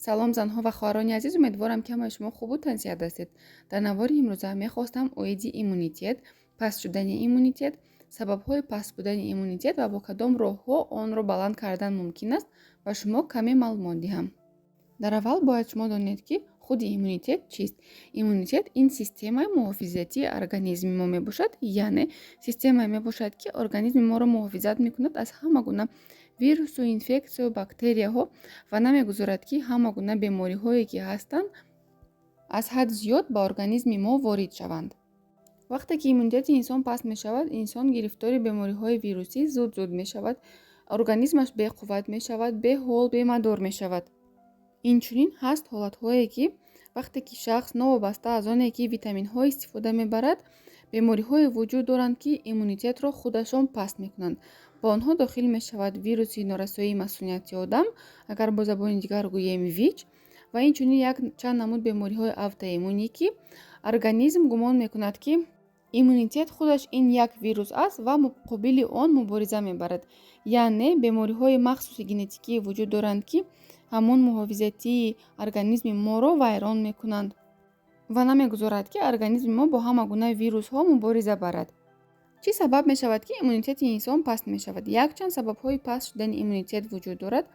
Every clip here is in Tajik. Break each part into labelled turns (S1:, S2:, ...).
S1: Салом, занҳо ва хоҳарони азиз! Умедворам, ки ҳамаи шумо хубу тансиҳат ҳастед. Дар навори имрӯза мехостам оиди иммунитет, паст шудани иммунитет, сабабҳои паст будани иммунитет ва бо кадом роҳҳо онро баланд кардан мумкин аст, ба шумо каме маълумот диҳам. Дар аввал бояд шумо донед, ки худи иммунитет чист. Иммунитет ин системаи муҳофизатии организми мо мебошад, яъне системае мебошад, ки организми моро муҳофизат мекунад аз ҳама гуна вирусу инфексияю бактерияҳо ва намегузорад, ки ҳама гуна бемориҳое, ки ҳастанд, аз ҳад зиёд ба организми мо ворид шаванд. Вақте ки иммунитети инсон паст мешавад, инсон гирифтори бемориҳои вирусӣ зуд-зуд мешавад, организмаш беқувват мешавад, беҳол, бемадор мешавад. Инчунин ҳаст ҳолатҳое, ки вақте ки шахс новобаста аз оне ки витаминҳо истифода мебарад, бемориҳое вуҷуд доранд, ки иммунитетро худашон паст мекунанд. Ба онҳо дохил мешавад вируси норасоии масунияти одам, агар бо забони дигар гӯем, ВИЧ, ва инчунин як чанд намуд бемориҳои автоиммунӣ, ки организм гумон мекунад, ки иммунитет худаш ин як вирус аст ва муқобили он мубориза мебарад. Яъне бемориҳои махсуси генетикӣ вуҷуд доранд, ки ҳамон муҳофизатии организми моро вайрон мекунанд ва намегузорад, ки организми мо бо ҳама гуна вирусҳо мубориза барад. Чӣ сабаб мешавад, ки иммунитети инсон паст мешавад? Якчанд сабабҳои паст шудани иммунитет вуҷуд дорад.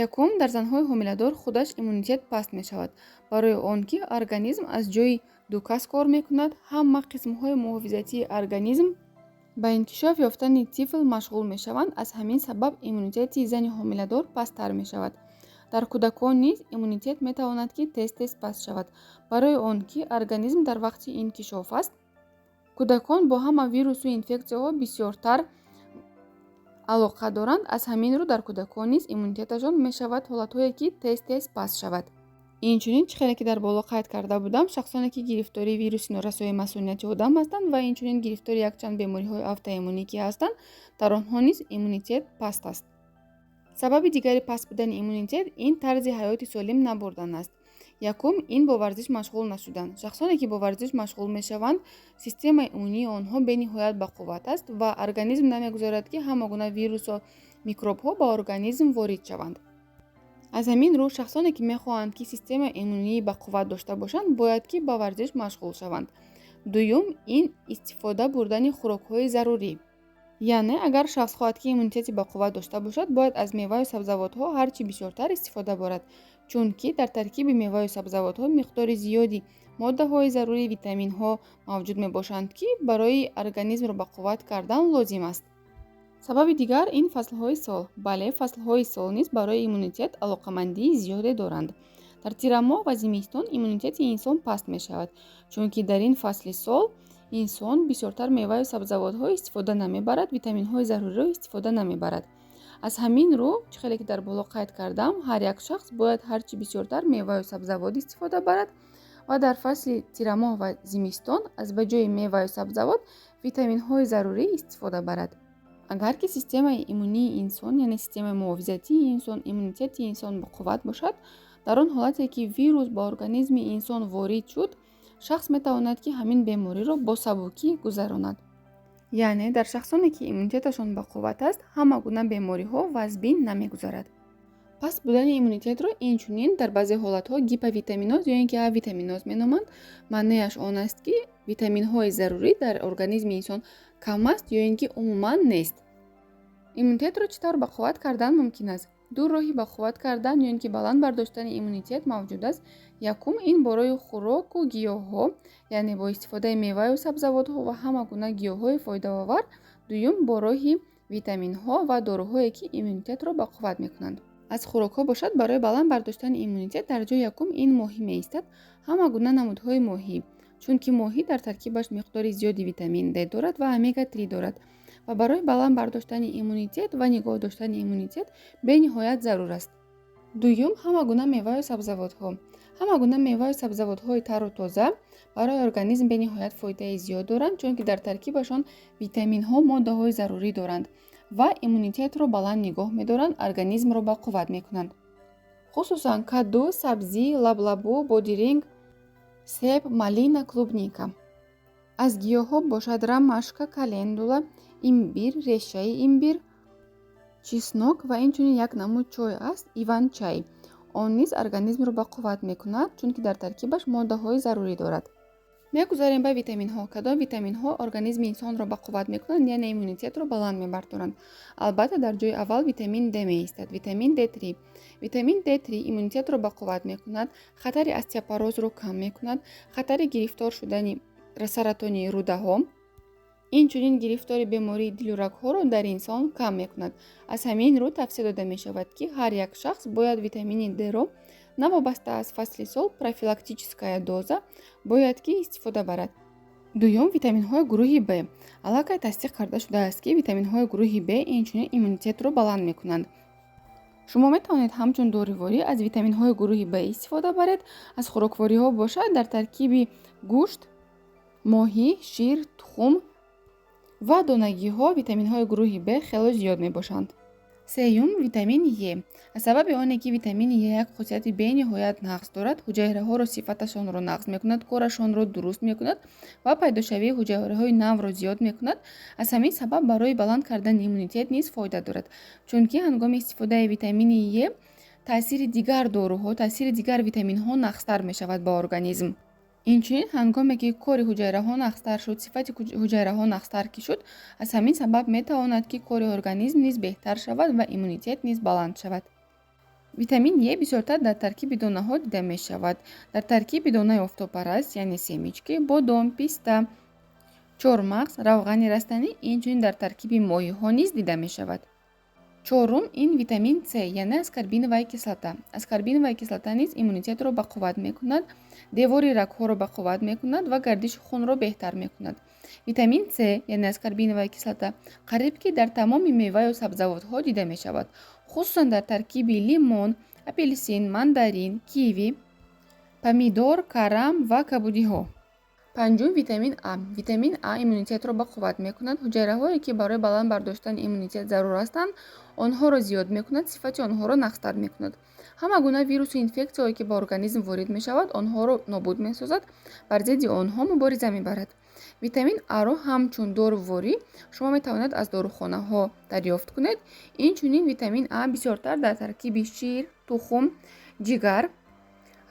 S1: Якум, дар занҳои ҳомиладор худаш иммунитет паст мешавад, барои он ки организм аз ҷои ду кас кор мекунад. Ҳама қисмҳои муҳофизатии организм ба инкишоф ёфтани тифл машғул мешаванд. Аз ҳамин сабаб иммунитети зани ҳомиладор пасттар мешавад. Дар кӯдакон низ иммунитет метавонад, ки тез-тез паст шавад, барои он ки организм дар вақти инкишоф аст. Кӯдакон бо ҳама вирусу инфексияҳо бисёртар алоқа доранд. Аз ҳамин рӯ дар кӯдакон низ иммунитеташон мешавад ҳолатҳое, ки тез-тез паст шавад. Инчунин, чӣ хеле ки дар боло қайд карда будам, шахсоне, ки гирифтори вируси норасоии масунияти одам ҳастанд ва инчунин гирифтори якчанд бемориҳои автоиммунӣ ки ҳастанд, дар онҳо низ иммунитет паст аст. Сабаби дигари паст будани иммунитет ин тарзи ҳаёти солим набурдан аст. Якум, ин бо варзиш машғул нашудан. Шахсоне, ки бо варзиш машғул мешаванд, системаи иммунии онҳо бениҳоят бақувват аст ва организм намегузорад, ки ҳама гуна вирусу микробҳо ба организм ворид шаванд. Аз ҳамин рӯ шахсоне, ки мехоҳанд, ки системаи иммунии бақувват дошта бошанд, бояд ки ба варзиш машғул шаванд. Дуюм, ин истифода бурдани хӯрокҳои зарурӣ. Яъне агар шахс хоҳад, ки иммунитети бақувват дошта бошад, бояд аз меваю сабзавотҳо ҳар чӣ бисёртар истифода барад, чунки дар таркиби меваю сабзавотҳо миқдори зиёди моддаҳои зарурӣ, витаминҳо мавҷуд мебошанд, ки барои организмро бақувват кардан лозим аст. Сабаби дигар ин фаслҳои сол. Бале, фаслҳои сол низ барои иммунитет алоқамандии зиёде доранд. Дар тирамоҳ ва зимистон иммунитети инсон паст мешавад, чунки дар ин фасли сол инсон бисёртар меваю сабзавотҳо истифода намебарад, витаминҳои заруриро истифода намебарад. Аз ҳамин рӯ, чӣ хеле ки дар боло қайд кардам, ҳар як шахс бояд ҳар чӣ бисёртар меваю сабзавот истифода барад ва дар фасли тирамоҳ ва зимистон аз ба ҷои меваю сабзавот витаминҳои зарурӣ истифода барад. Агар ки системаи иммунии инсон, яъне системаи муҳофизатии инсон, иммунитети инсон бақувват бошад, дар он ҳолате ки вирус ба организми инсон ворид шуд, шахс метавонад, ки ҳамин бемориро бо сабукӣ гузаронад. Яъне дар шахсоне, ки иммунитеташон бақувват аст, ҳама гуна бемориҳо вазбин намегузарад. Паст будани иммунитетро инчунин дар баъзе ҳолатҳо гиповитаминоз ё ин ки авитаминоз меноманд. Маънеяш он аст, ки витаминҳои зарурӣ дар организми инсон кам аст ё ин ки умуман нест. Иммунитетро чӣ тавр бақувват кардан мумкин аст? Ду роҳи бақувват кардан ё ин ки баланд бардоштани иммунитет мавҷуд аст. Якум, ин бо роҳи хӯроку гиёҳҳо, яъне бо истифодаи меваю сабзавотҳо ва ҳама гуна гиёҳҳои фоидаовар. Дуюм, бо роҳи витаминҳо ва доруҳое, ки иммунитетро бақувват мекунанд. Аз хӯрокҳо бошад, барои баланд бардоштани иммунитет дар ҷои якум ин моҳӣ меистад. Ҳама гуна намудҳои моҳӣ, чунки моҳӣ дар таркибаш миқдори зиёди витамин Д дорад ва омега-3 дорад ва барои баланд бардоштани иммунитет ва нигоҳ доштани иммунитет бениҳоят зарур аст. Дуюм, ҳама гуна меваю сабзавотҳо. Ҳама гуна меваю сабзавотҳои тару тоза барои организм бениҳоят фоидаи зиёд доранд, чунки дар таркибашон витаминҳо, моддаҳои зарурӣ доранд ва иммунитетро баланд нигоҳ медоранд, организмро бақувват мекунанд. Хусусан каду, сабзӣ, лаблабу, бодиринг, себ, малина, клубника. Аз гиёҳҳо бошад, ромашка, календула, имбир, решаи имбир, чеснок ва инчунин як намуд чой аст, иван-чай. Он низ организмро ба қувват мекунад, чунки дар таркибаш моддаҳои зарурӣ дорад. Мегузарем ба витаминҳо. Кадом витаминҳо организми инсонро ба қувват мекунанд, яъне иммунитетро баланд мебардоранд? Албатта, дар ҷои аввал витамин D меистад, витамин D3. Витамин D3 иммунитетро ба қувват мекунад, хатари остеопорозро кам мекунад, хатари гирифтор шудани саратони рӯдаҳо, инчунин гирифтори бемории дилу рагҳоро дар инсон кам мекунад. Аз ҳамин рӯ тавсия дода мешавад, ки ҳар як шахс бояд витамини D-ро новобаста аз фасли сол, профилактическая доза бояд ки истифода барад. Дуюм, витаминҳои гурӯҳи Б. Аллакай тасдиқ карда шудааст, ки витаминҳои гурӯҳи Б инчунин иммунитетро баланд мекунанд. Шумо метавонед ҳамчун доруворӣ аз витаминҳои гурӯҳи Б истифода баред. Аз хӯроквориҳо бошад, дар таркиби гӯшт, моҳӣ, шир, тухм ва донагиҳо витаминҳои гурӯҳи Б хело зиёд мебошанд. Сеюм, витамини Е. Аз сабаби оне ки витамини Е як хусусияти бениҳоят нағз дорад, ҳуҷайраҳоро сифаташонро нағз мекунад, корашонро дуруст мекунад ва пайдошавии ҳуҷайраҳои навро зиёд мекунад. Аз ҳамин сабаб барои баланд кардани иммунитет низ фоида дорад, чунки ҳангоми истифодаи витамини Е таъсири дигар доруҳо, таъсири дигар витаминҳо нағзтар мешавад ба организм. Инчунин, ҳангоме ки кори ҳуҷайраҳо нағзтар шуд, сифати ҳуҷайраҳо нағзтар ки шуд, аз ҳамин сабаб метавонад, ки кори организм низ беҳтар шавад ва иммунитет низ баланд шавад. Витамин Е бисёртар дар таркиби донаҳо дида мешавад: дар таркиби донаи офтобпараст, яъне семечки, бодом, писта, чормағз, равғани растанӣ, инчунин дар таркиби моҳиҳо низ дида мешавад. Чорум, ин витамин С, яъне аскорбиновая кислота. Аскорбиновая кислота низ иммунитетро ба қувват мекунад, девори рагҳоро ба қувват мекунад ва гардиши хунро беҳтар мекунад. Витамин С, яъне аскорбиновая кислота, қариб ки дар тамоми меваю сабзавотҳо дида мешавад, хусусан дар таркиби лимон, апелсин, мандарин, киви, помидор, карам ва кабудиҳо. Панҷум, витамин А. Витамин А иммунитетро ба қувват мекунад, ҳуҷайраҳое, ки барои баланд бардоштани иммунитет зарур ҳастанд, онҳоро зиёд мекунад, сифати онҳоро нағзтар мекунад. Ҳама гуна вирусу инфексияҳое, ки ба организм ворид мешавад, онҳоро нобуд месозад, бар зидди онҳо мубориза мебарад. Витамин Аро ҳамчун доруворӣ шумо метавонед аз дорухонаҳо дарёфт кунед. Инчунин витамин А бисёртар дар таркиби шир, тухм, ҷигар,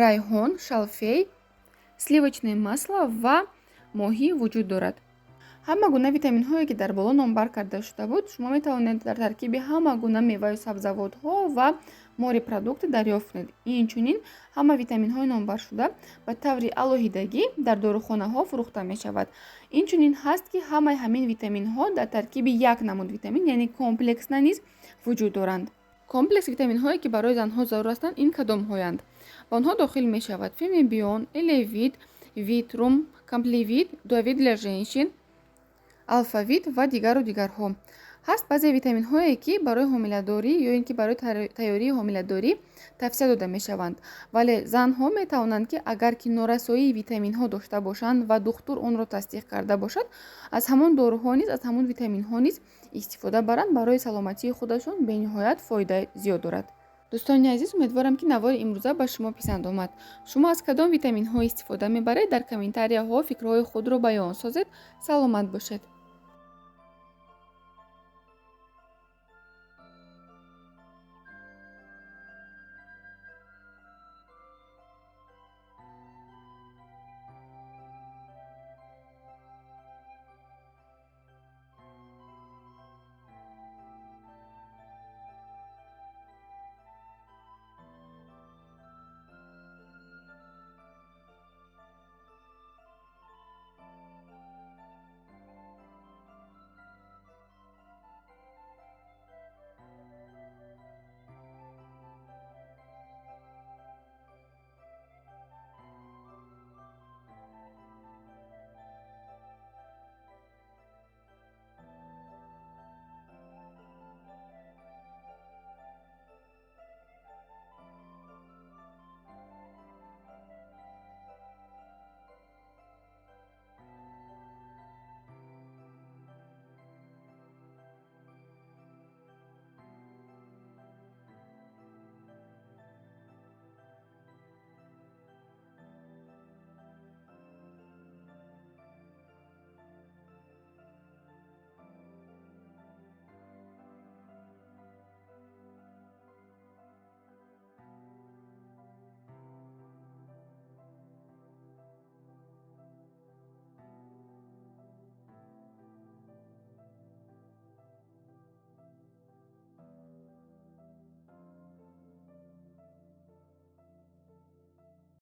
S1: райҳон, шалфей, сливочное масло ва моҳӣ вуҷуд дорад. Ҳама гуна витаминҳое, ки дар боло номбар карда шуда буд, шумо метавонед дар таркиби ҳама гуна меваю сабзавотҳо ва морепродукты дарёфт кунед. Инчунин ҳама витаминҳои номбаршуда ба таври алоҳидагӣ дар дорухонаҳо фурӯхта мешавад. Инчунин ҳаст, ки ҳамаи ҳамин витаминҳо дар таркиби як намуд витамин, яъне комплексно низ вуҷуд доранд. Комплекс витаминҳое, ки барои занҳо зарур ҳастанд, ин кадомҳоянд? Ба онҳо дохил мешавад Фемибион, Элевит, Витрум, Компливит, Дуавит для женщин, Алфавит ва дигару дигарҳо. Ҳаст баъзе витаминҳое, ки барои ҳомиладорӣ ё ин ки барои тайёрии ҳомиладорӣ тавсия дода мешаванд, вале занҳо метавонанд, ки агар ки норасоии витаминҳо дошта бошанд ва духтур онро тасдиқ карда бошад, аз ҳамон доруҳо низ, аз ҳамон витаминҳо низ истифода баранд. Барои саломатии худашон бениҳоят фоида зиёд дорад. Дӯстони азиз, умедворам, ки навори имрӯза ба шумо писанд омад. Шумо аз кадом витаминҳо истифода мебаред? Дар комментарияҳо фикрҳои худро баён созед. Саломат бошед.